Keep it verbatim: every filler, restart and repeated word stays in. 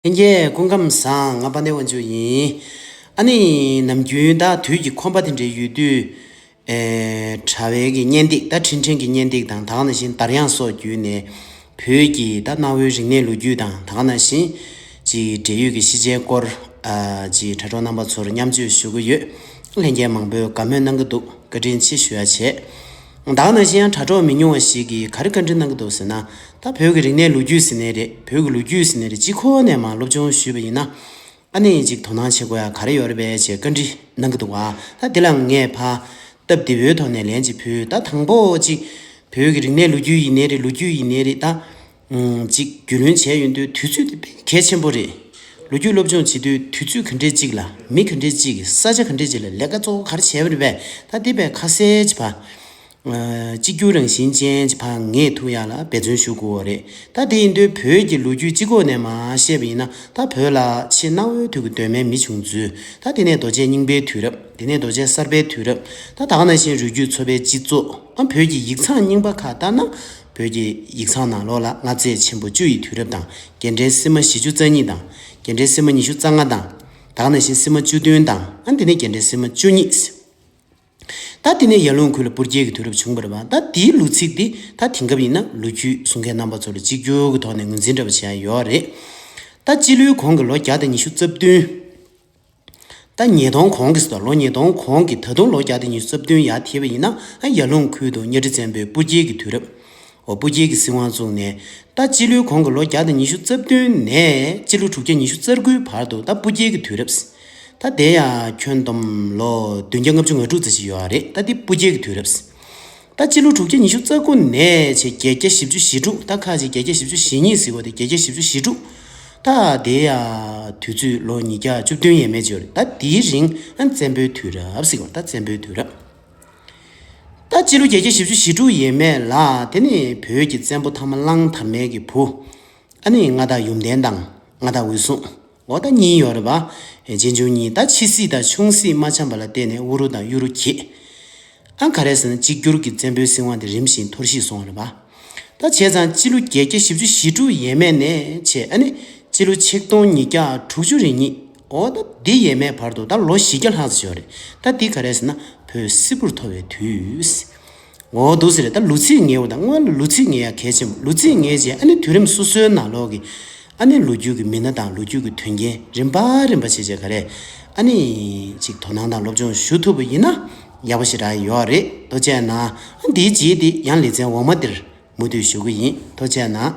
ལྷན་རྒྱས་སྐུ་ཁམས་བཟང་། ང་དཔལ་ལྡན་དབང་ཕྱུག་ཡིན། ཨ་ནི་ནམ་རྒྱུན་ད་དུས་ཀྱི་ཁོམ་པ་དེ་འདྲའི་ཡོད་དུས། ཨེ། དྲ་བའི་གི་བརྙན་འདེགས་ད་འཕྲིན་ཕྲན་གྱི་བརྙན་འདེགས་དང་། ད་ག་ནང་བཞིན་དར་དབྱངས་སོགས་བརྒྱུད་ནས་བོད་ཀྱི་ད་གནའ་བོའི་རིག་གནས་ལོ་རྒྱུས་དང་། ད་ག་ནང་བཞིན་ཅིག་འབྲེལ་ཡོད་ཀྱི་ཤེས་བྱའི་སྐོར། ཨ། ཅིག་དྲ་གྲོགས་རྣམ་པ་ཚོར་མཉམ་སྤྱོད་ཞུ་གི་ཡོད། ལྷན་རྒྱས་མང་པོས་དགའ་མོས་གནང་གི་འདུག་བཀའ་དྲིན་ཆེ་ཞུ་ཡ་བྱས། ད་ག་ནང་བཞིན་ཡང་དྲ་གྲོགས་མི་ཉུང་བ་ཞིག་གིས་ག་རེ་བཀའ་འདྲི་གནང་གི་འདུག་ཟེར་ན། ད་བོད་ཀྱི་རིག་གནས་ལོ་རྒྱུས་ཟེར་ནའི་རེད། བོད་ཀྱི་ལོ་རྒྱུས་ཟེར་ནའི་རེད། སྤྱི་ཁོག་ནས་མར་སློབ་སྦྱོང་ཞུས་པ་ཡིན་ན། ཨ་ནི་ཅིག་དོ་སྣང་བྱེད་དགོས་ཡ་ག་རེ་ཡོད་རེད་པས་ཅེས་བཀའ་འདྲི་གནང་གི་འདུག་བ། ད་འདི་ལ་ངས་ཕར་སྟབས་བདེ་པོའི་ཐོག་ནས་ལན་ཅིག་ཕུལ། ད་དང་པོ་ཅིག་བོད་ཀྱི་རིག་གནས་ལོ་རྒྱུས་ཡིན་ནའི་རེད། ལོ་རྒྱུས་ཡིན་ནའི་རེད། ད་ཅིག་རྒྱུས་ལོན་བྱས་ཡོང་དུས་དུས་ཚོད་དེ་དཔེ་གལ་ཆེན་པོ་རེད། ལོ་རྒྱུས་སློབ་སྦྱོང་བྱེད་དུས་དུས་ཚོད་ག་འདྲས་ཅིག་ལ། མི་ག་འདྲས་ཅིག་གིས། ས་ཆ་ག་འདྲས་ཅིག་ལ་ལས་ཀ་གཙོ་བོ་ག་རེ་བྱས་པ་རེད་པས། ད་འདི་དཔེ་ཁ་གསལ་ཅིག་ཕར། ཨ། གཅིག་གྱུར་རང་བཞིན་ཅན་གྱི་ཕར་ངེས་ཐུབ་ཡག་ལ་འབད་བརྩོན་ཞུ་དགོས་པ་རེད། ད་དེ་ཡིན་དུས་བོད་ཀྱི་ལོ་རྒྱུས་སྤྱི་ཁོག་ནས་མར་བཤད་པ་ཡིན་ན། ད་བོད་ལ་ཆེས་གནའ་བོའི་དུས་ཀྱི་གདོད་མའི་མི་བྱུང་ཚུལ། ད་དེ་ནས་རྡོ་རྗེ་རྙིང་པའི་དུས་རབས། དེ་ནས་རྡོ་རྗེ་གསར་པའི་དུས་རབས། ད་ད་ག་ནང་བཞིན་རུས་རྒྱུད་ཚོ་པའི་སྤྱི་ཚོགས། ཨ། བོད་ཀྱི་ཡིག་ཚང་རྙིང་པ་ཁག་ལྟར་ན། བོད་ཀྱི་ཡིག་ཚང་ནང་ལོགས་ལ་མངའ་མཛད་ཆེན་པོ་བཅུ་ཡི་དུས་རབས་དང་། རྒྱལ་ཕྲན་སིལ་མ་བཞི་བཅུ་རྩ་གཉིས་དང་། རྒྱལ་ཕྲན་སིལ་མ་ཉི་ཤུ་རྩ་ལྔ་དང་། ད་ག་ནང་བཞིན་སིལ་མ་བཅུ་བདུན་དང་། ཨ། དེ་ནས་རྒྱལ་ཕྲན་སིལ་མ་བཅུ་གཉིས། ད་དེ་ནས་ཡར་ཀླུང་ཁུལ་ལ་སྤུ་རྒྱལ་གྱི་དུས་རབས་བྱུང་བ་རེད་པ། ད་དེའི་ལོ་ཚིགས་འདི་ད་དེང་སྐབས་ཡིན་ན་ལོ་རྒྱུས་གསུང་མཁན་རྣམ་པ་ཚོ་ལ་གཅིག་གྱུར་གྱི་ཐོག་ནས་ངོས་འཛིན་འདྲ་པོ་བྱས་ཡོད་རེད། ད་སྤྱི་ལོའི་གོང་གི་ལོ་བརྒྱ་དང་ཉི་ཤུ་རྩ་བདུན། ད་ཉིས་སྟོང་གོང་གི་ཟེར། ལོ་ཉིས་སྟོང་གོང་གི་ད་དུང་ལོ་བརྒྱ་དང་ཉི་ཤུ་རྩ་བདུན་ཡར་དེད་པ་ཡིན་ན། ཨ། ཡར་ཀླུང་ཁུལ་དུ་གཉའ་ཁྲི་བཙན་པོའི་སྤུ་རྒྱལ་གྱི་དུས་རབས། འོ། སྤུ་རྒྱལ་གྱི་སྲིད་དབང་བཙུགས་ནས། ད་སྤྱི་ལོའི་གོང་གི་ལོ་བརྒྱ་དང་ཉི་ཤུ་རྩ་བདུན་ནས་སྤྱི་ལོ་དྲུག་བརྒྱ་ཉི་ཤུ་རྩ་དགུའི་བར་དུ་ད་སྤུ་རྒྱལ་གྱི་དུས་རབས། ད་དེ་ཡང་ཁྱོན་བསྡོམས་ལོ་བདུན་བརྒྱ་ལྔ་བཅུ་ང་དྲུག་ཙམ་ཞིག་ཡོད་རེད། ད་འདི་སྤུ་རྒྱལ་གྱི་དུས་རབས། ད་སྤྱི་ལོ་དྲུག་བརྒྱ་ཉི་ཤུ་རྩ་དགུ་ནས་བྱས་བརྒྱད་བརྒྱ་བཞི་བཅུ་ཞེ་དྲུག་ད་ཁ་ཅིག་བརྒྱད་བརྒྱ་བཞི་བཅུ་ཞེ་གཉིས་ཟེར་བ་དེ། བརྒྱད་བརྒྱ་བཞི་བཅུ་ཞེ་དྲུག་ད་དེ་ཡང་དུས་ཚོད་ལོ་ཉིས་བརྒྱ་བཅུ་བདུན་ཡས་མས་ཅིག་ཡོད་རེད། ད་དེའི་རིང་ཨ་བཙན་པོའི་དུས་རབས་ཟེར་བ། ད་བཙན་པོའི་དུས་རབས། ད་སྤྱི་ལོ་བརྒྱད་བརྒྱ་བཞི་བཅུ་ཞེ་དྲུག་ཡས་མས་ལ། དེ་ནས་བོད་ཀྱི་བཙན་པོ་ཐ་མ་གླང་དར་མའི་གི་བུ། ཨ་ནི་མངའ་བདག་ཡུམ་བརྟན་དང་མངའ་བདག་འོད་སྲུང་། འོ། ད་གཉིས་ཡོད་རེད་པ། གཅེན་གཅུང་གཉིས། ད་ཕྱི་སྲིད་དང་ཆུང་སྲིད་མ་འཆམ་པ་ལ་བརྟེན་ནས་དབུ་རུ་དང་གཡོ་རུ་གྱེས། ཨ། ག་རེ་ཟེར་ན། གཅིག་གྱུར་གྱི་བཙན་པོའི་སྲིད་དབང་དེ་རིམ་བཞིན་འཐོར་བཤིག་སོང་བ་རེད་པ། ད་བྱས་ཙང་སྤྱི་ལོ་བརྒྱད་བརྒྱ་བཞི་བཅུ་ཞེ་དྲུག་ཡས་མས་ནས་བྱས། ཨ་ནི་སྤྱི་ལོ་ཆིག་སྟོང་ཉིས་བརྒྱ་དྲུག་ཅུ་རེ་གཉིས། འོ། ད་འདི་ཡས་མས་བར་དུ་ད་ལོ་བཞི་བརྒྱ་ལྷག་ཙམ་ཡོད་རེད། ད་འདི་ག་རེ་ཟེར་ན། བོད་སིལ་བུར་འཐོར་བའི་དུས། འོ། འདུག་སེ་རེད། ད་ལོ་ཚིགས་ངེས་པ་དང་། སྔོན་ལ་ལོ་ཚིགས་ངེས་ཡ་གལ་ཆེན་པོ། ལོ་ཚིགས་ངེས་རྗེས་ཨ་ནི་དུས་རིམ་སོ་སོའི་ནང་ལོགས་ཀྱི་ཨ་ནི་ལོ་རྒྱུས་ཀྱི་མི་སྣ་དང་ལོ་རྒྱུས་ཀྱི་དོན་རྐྱེན་རིམ་པ་རིམ་པ་བྱས་བྱས་ག་རེ། ཨ་ནི་ཅིག་དོ་སྣང་དང་སློབ་སྦྱོང་ཞུ་ཐུབ་པ་ཡིན་ན་ཡག་པོ་ཞེ་དྲག་ཡོད་རེད། ཐུགས་རྗེ་གནང་། ཨ། འདིའི་རྗེས་དེ་ཡང་ལེ་ཚན་འོག་མ་འདིར་མུ་མཐུད་ཞུ་གི་ཡིན། ཐུགས་རྗེ་གནང་།